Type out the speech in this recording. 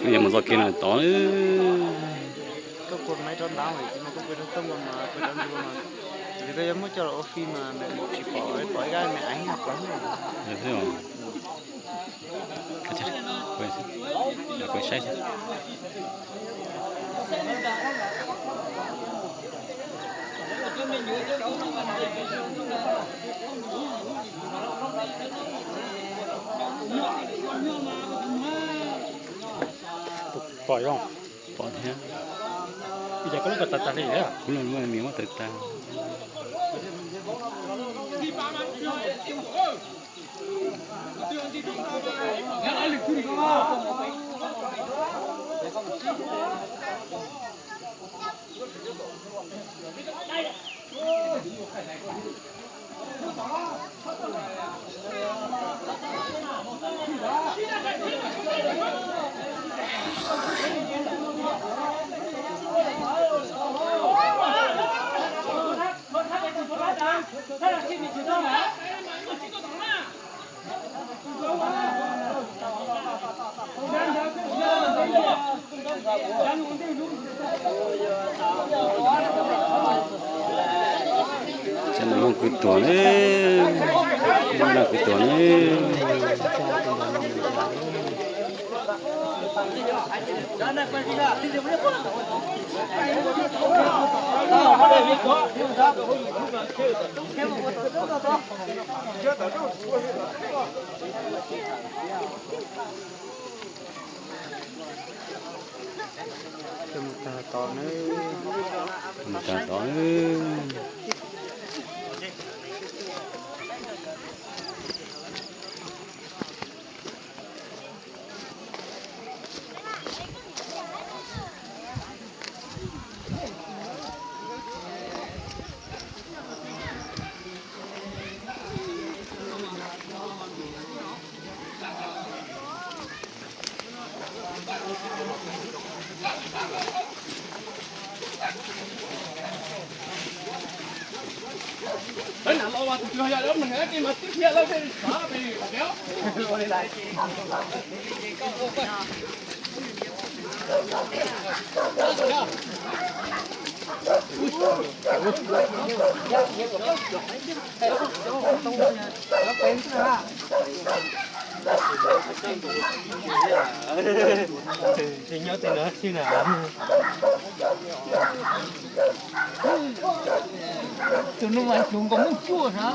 Yuav mus txoj kev no tod. Koj puas maiv rov ntav, koj puas rov tooj mas, puas rov ntxuag mas, koj yuav muab coj los ua fij mas tsis pom, pom ib kab me aiv no plaws. Saib. Pom zoo, pom thiab. Ib yam koj lub ko tawv tag li thiab. Kuv lub me muab tawv tag. Cov no muaj kwv tuam ne, muaj kwv tuam ne. Mus tag tod ne. Nyob tej no xwb na. Tus no mas hluas nkaus muaj cuaj na.